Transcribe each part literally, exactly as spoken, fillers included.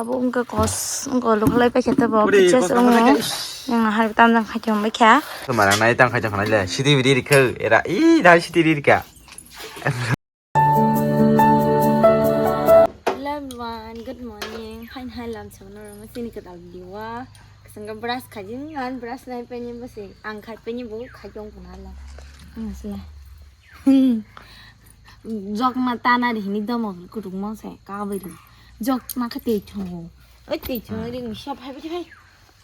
Abo wngkha kos, wngkha lukhlai paikha tei bo Uri, kichas kos wngwi. Lukhlai kha. Wng hai tamjang khaikhe wngbaikha. Tei marang nai tang khaijak khanai le, sidi bidi rikha, era, i, dai sidi rikha. Hello everyone, good morning. Hain hai lam sabno rama sini kadal diwa. Kasangka brush khajin ngan brush nai penye basi ang khai penye bo khajong kunala. Ang sila. Jok na tana ri hini domo kutuk mong se ka bai ri. Jok na kha tei chungo. Oi tei chungo ri mi shop hai bai bai.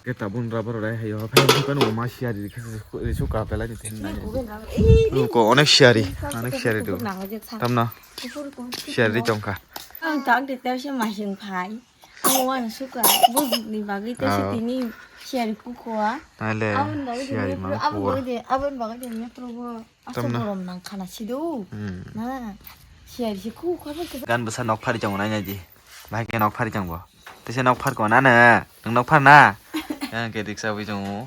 Ke tabun rubber rai hayo. Phai phai no ma siari ri khe ri su ka pela ni thin na. Ko onek siari, onek siari do. Tamna siari ri tongkha. Ang tak de ter se ma sing phai. Ang wan suka. Bo ni bagwi te se tini siari kukua. Nale siari ma kukua. Abon bagwi de, abon bagwi de metro bo. Asa tamna borom nang khana sido. Hmm. Na. Siari si khu khu khu. Gan bwsa nok phari chongo nai nai di. Bahai khe nok phari chongo. Tese nok phar ko na na. Nang nok phar na. Yang ke riksa wi chongo.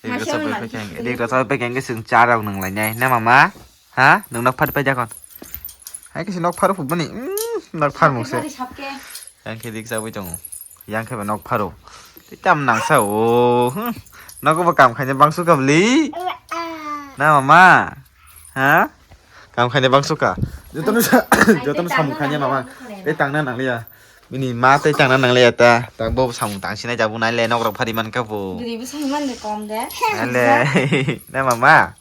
Riksa wi pe keng. Riksa wi pe keng ke sing charok nang lai nai. Na mama? Ha? Nang nok phar pe jakon. Hai ke si nok phar fu bani. Hmm, nok phar mo se. Phari sapke. Yang khe dik chawi tongo. Yang khe ba nok pharo. Tei tam nangsa o. Hmm. Nogo bo kam khaina bangsu ka bli. Na mama. Ha? Kam khaina bangsu ka. Jotono sa-, jotono samung khaina mama. Tei tangna nangliya. Bini ma tei tangna nangliya ta. Ta bo samung tangsinai jabu nai le nok rok phari man ka bo. Guri bo sai man de kom de. Ale. Na mama.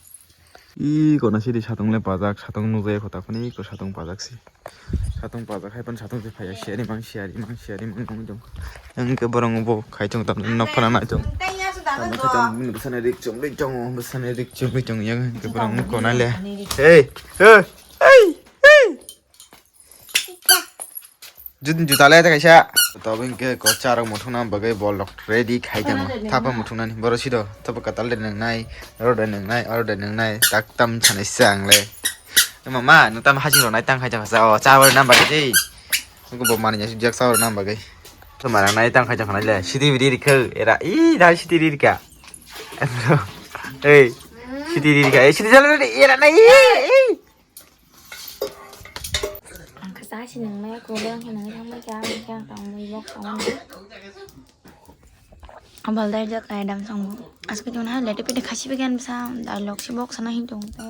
I kona sidi satung le pajak, satung nukjai kho takhuni ko satung pajak si. Satung pajak hai pan satung se phaya siari mang siari mang siari mang nung jong. Ang ke borong bo khai chung tam nok phana na chung. Tam khai tam bini bwsani rik chum ri chung, bwsani rik chum ri chung yang ke borong kona le. Hey, hey, hey, hey. Jut juta le ta kaisa. To bini ke ko charok muthungna bagwi bol rok ready khai tamo. Thapa muthungnani boro sido. Thapa katal de nang nai, aro de nang nai, aro de nang nai. Tak tam sanai sang le. E mama, no tam hajing ro nai tang khai ta sa. O chawar nam bagwi. Ko bo mani nya sujak chawar nam bagwi. To marang nai tang khai ta khanai le. Sidi bidi rikha. Era i dal sidi rikha. Ei. Sidi rikha. Ei sidi jalo era nai. Ei. Ang kasa si nang mai ko bang nang thang mai ka ang kya ka mai bok ka mai. Abal dai jak ai dam sang bo. Asko jona ha lete pete khasi be gan sa dialogue si bok sana hin tong te.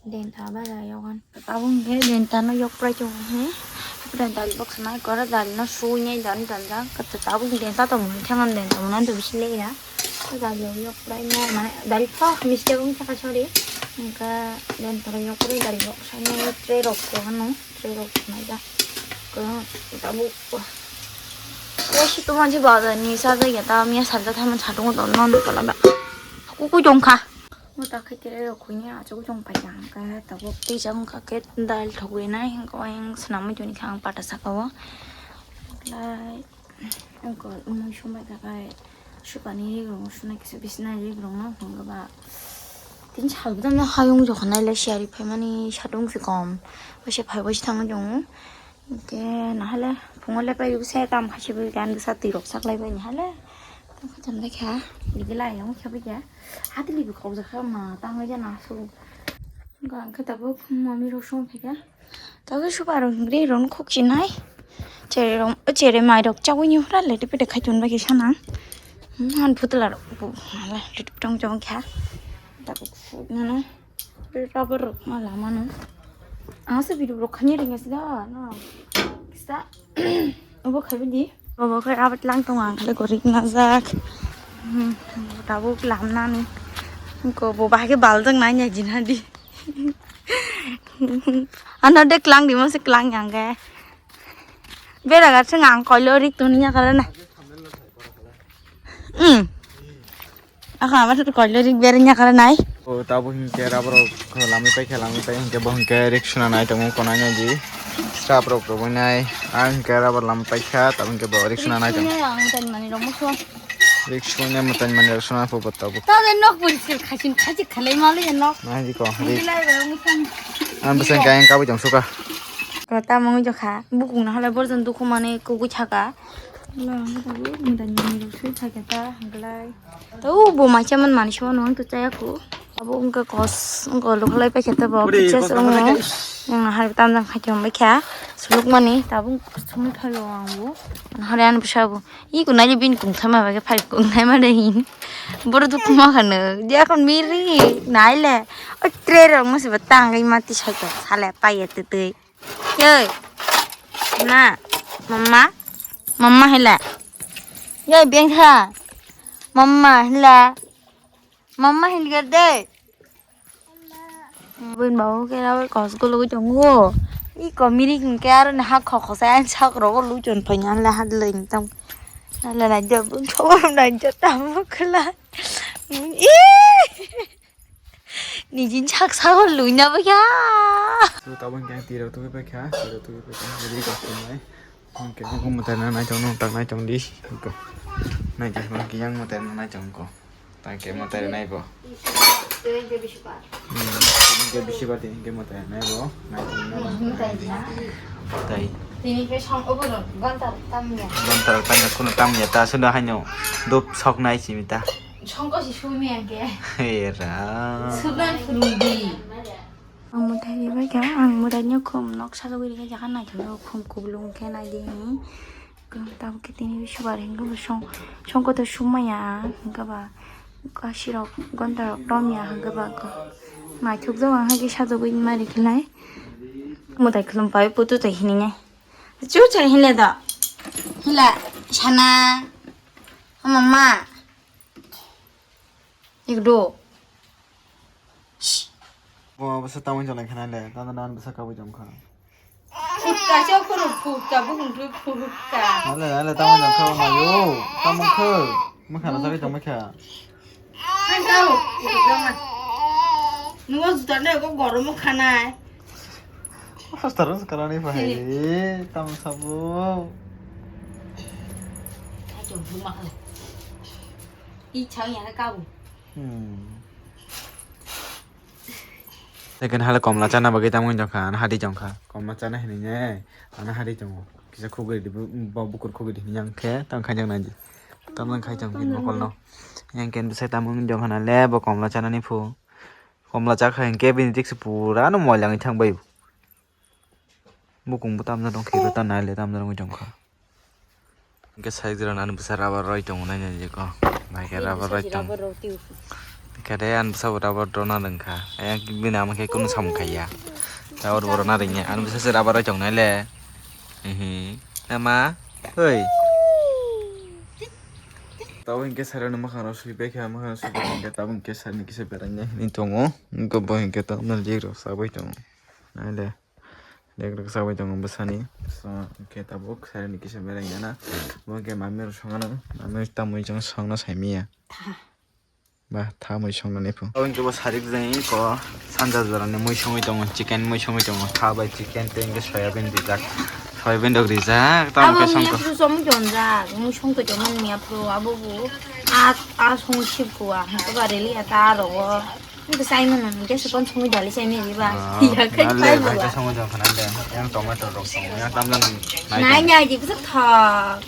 Den ta ba ya yogan. Tabung ke den ta no yok prai chong he. Pura dal bok sana kora dal no su nyai dan dan ja. Kata tabung den ta to mun thang den to mun an to bisi le ya. Dal yok yok prai no mane dal pa mistake ung thaka sorry. Engka den ta yok prai dal yok sana tray rok ko hanu tray rok na ja. Ko tabu. Ko si to manji bazar ni sa ja ya ta miya sa ja thaman sa tung to non to la ba. Ku ku jong kha. Mo ta khai tere rok khuini achuk jong pai jang ka tabuk tei jang ka ke dal thogwi nai hwnkhe o ayang swnamwi toni kha ang pata saka o. Lai ang ko mui sumbai ka kai supani rig rong sunai kisa bisna rig rong no hwnkhe ba tin sal bwdano hayung jokha nai le siyari phaimani satung si kom waisa phai waisa thangwi tongo. Hwnkhe nahale phungo le pai se kam khai se bai gan bwsa twi rok sak lai bai nahale. Tamo khe tamo khe bidi lai yang khe bai ya. Hati libi kok jakha ma tangwi jana su. Hwnkhe ang khe tabuk mami rok song phaikha. Tabuk supa rok hwnkhe rong khok chinai. Chere rong chere mai rok chawi ni hura le tipe de khai tun bai khe sana. Han putla rok bu le tipe tong chong kha. Tabuk phuk nana. Rubber rok ma lama no. Ang se video rok khani ringa sida no. Kisa. Obo khabi di. Obo khe abat lang tong ang khale gorik najak. Hmm, tabuk lam nani. Ko bo bahai khe baljak nai nya jin hadi. Ano de klang di mo se klang yang khe. Bera ga seng ang koilo rik tuni nya kala na. Hmm. Ako ama satu koilo rik bereng ya kala nai. O tabo hinkhe rubber rok lamwi paikha lamwi pai hinkhe bo hinkhe rik suna nai tongo konai nai di. Strap rok rwbwi nai. A hinkhe rubber lamwi paikha tabo hinkhe bo rik suna nai tongo. Rik suna mwtai mani rok suna pho bo tabuk. Ta de nok poriskar khaisin khaji khalai mali nok. Nai di ko rik. Ang bwsang kayang kabui tong suka. Ko tamo wngwi jokha bukung no halai borjon dukhu mani kugui thaka. Mwtai mani rok sui thaka ta hwnkhlai. To bo mai chaman mani sima no to chaya ko. Abo wngkha kos, wngkha lukhlai paikha tei bo Uri, pictures kos wngmo. Wng hai tamjang khaikhe wngbaikha sulukmani, tabuk sumui phaio ang bo. Hore ani bwsa bo. Iko naili bini kung thangma bagwi phai kung thangma de hin. Boro duk ma khano. Dia kon miri naile. O tray rok mo se ba tangwi mati saito sale paiya tei tei. Yoi. Na. Mama. Mama hila. Yoi beng kha. Mama hila. Mama hilgar de. Bini babu khe aro kos gologwi tongo. I komiri hwnkhe aro ni ha khokhosa ang sak rogo luchon phaina le ha le tong. Le nai de bung thogo nai de tamo khla. I. Nijin sak sago luina ba ya. So tabuk khe ang twi rok tugwi paikha, twi rok tugwi paikha, ready kha khumnai. Hwnkhe nokho mwtai nai tong nung tak nai tong di. Nai tong nung kiyang mwtai nai tong ko. Tang khe mwtai nai bo. Hmm, hwnkhe bisi ba tini hwnkhe mwtai nai bo. Nai tong nung. Tai. Tini khe song obo no gantar tamya. Gantar tamya kuno tamya ta suno haino dup sok nai simi ta. Songko si sumi angke. Era. Sugan phurungdi. Ang mwtai bai kha, ang mwtai ni khum noksa rogwi rikha, jakha naithok khum kublung khe naidi. Tamo khe tini subar hinwi bo song, songko to sumaya, hwnkhe ba kasi rok gonta rok tom ya, hwnkhe ba naithok jagao ang hai khe sajagwi ma rikha lai. Mwtai khulum pai putu tai hinwi nai. Chuchuk hinle do. Hila sana. Mama. Ikdo. Bo bwsa tamwi jalai khana le, tamo nan bwsa kabui tong kha. Phutta se khoro phutta, bukung twi phutta. Ale, ale, tamo jang kha mayo, tamo kha. Mukha na sabi tong kha. Hai tao, ikdo ma. Nugo juta ne ko goromo khanai. Hostar hostar ani bahai, tam sabo. Kaichom buma khala. I chang ya ka bu. Hmm. Second hale komla chana bagwi tamo jong kha, ana hadi jong kha. Komla chana hini ne, ana hadi jong. Kisa khugri di bu, bo bukur khugri di yang khe, tang khai jang naji. Tam jang khai jang bin mokol no. Yang ken bisa tamo jong kha na le, bo komla chana ni phu. Komla chakha hinkhe bini tikse pura no moilangwi thangbai. Bukung bo tamjak tong khe, bo ta naile tamjak wngwi tong kha. Hinkhe sai jora ani bwsa rubber roi tongo nai nai jeko. Bai khe rubber roi tong. Khe de ani bwsa bo rubber rona rwng kha. Ayang bini ama khe kunu samung khaiya. Rubber bo rona rwngya. Ani bwsa se rubber roi tong naile. Hihi. Ama. Hoi. Tabo hinkhe sir ani mwkhang rok sui pai kha, mwkhang rok sui pai kha, tabo hinkhe sir ni kisa berajak hinwi tongo. Hinkhe bo hinkhe tamni leg rok chabai tongo. Naile, leg rok chabai tongo bwsani. So, hinkhe tabuk sir ni kisa berajak na. Bo hinkhe mami rok songna, mami rok tamwi chwng songna saimanya. Ba, tha mui songna ni phu. Tabo hinkhe bo sarik jani ko sanja jora ni mui songwi tongo, chicken mui songwi tongo, tha bai chicken tei hinkhe soyabin rijak. Soyabin rok rijak, tamo khe songkha. Abo miya phuru somwi tonjak, mui songtoi tongmani miya phuru, abo bo a, a song sibkua, hwnkhe ba rili ata rogo. Hwnkhe saimano, hwnkhe se kon songwi dali saimani ba. Ah, ya khai nale, pai bai ba. Khe songwi tong khana de, yang tomato rok song, yang tamjani nai. Nai nai di bwswk thok.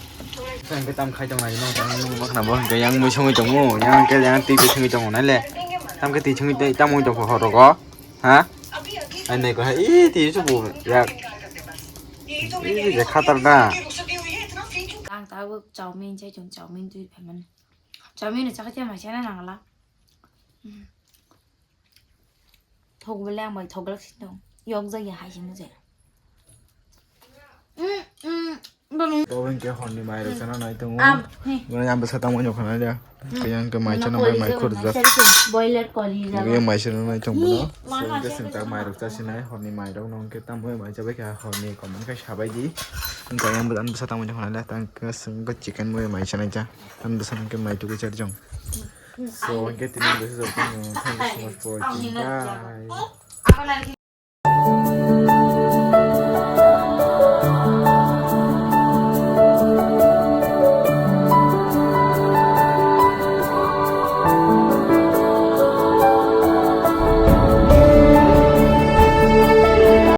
Hwnkhe tam khai tong nai no, tang nung bakna bo hwnkhe yang mui songwi tongo, yang khe yang twi songwi tongo nai le. Tam khe twi songwi tei tam wng tong kho hor rogo. Ha? Ai nai ko hai, ih, ti su bu, ya. Ih, ya khatar na. Ang tabuk chowmin chai chung, chowmin twi phaimani. Chowmin no chakha chai mai chana nangla. Thok bele ang bai thok glak sin dong. Yok jai ya hai sin je. Mm, mm. Bo hinkhe horni mairok chana nai tongo. Bo ang bwsa tamo nukha nai da. Kaya hinkhe mai chana bai mai khurjak. Boiler koli jago. Hinkhe mai chana nai tongo bono. So hinkhe chwng tak mairok chasinai horni mairok no hinkhe tamo mai chabai kha horni comment khe sabai di. Hinkhe ang bwsa tamo nukha nai da tang khe chwng chicken bai mai chanai cha. Ang bwsa hinkhe mai tugui char jong. So hinkhe tini bwsa jok thank you so much for watching. Bye.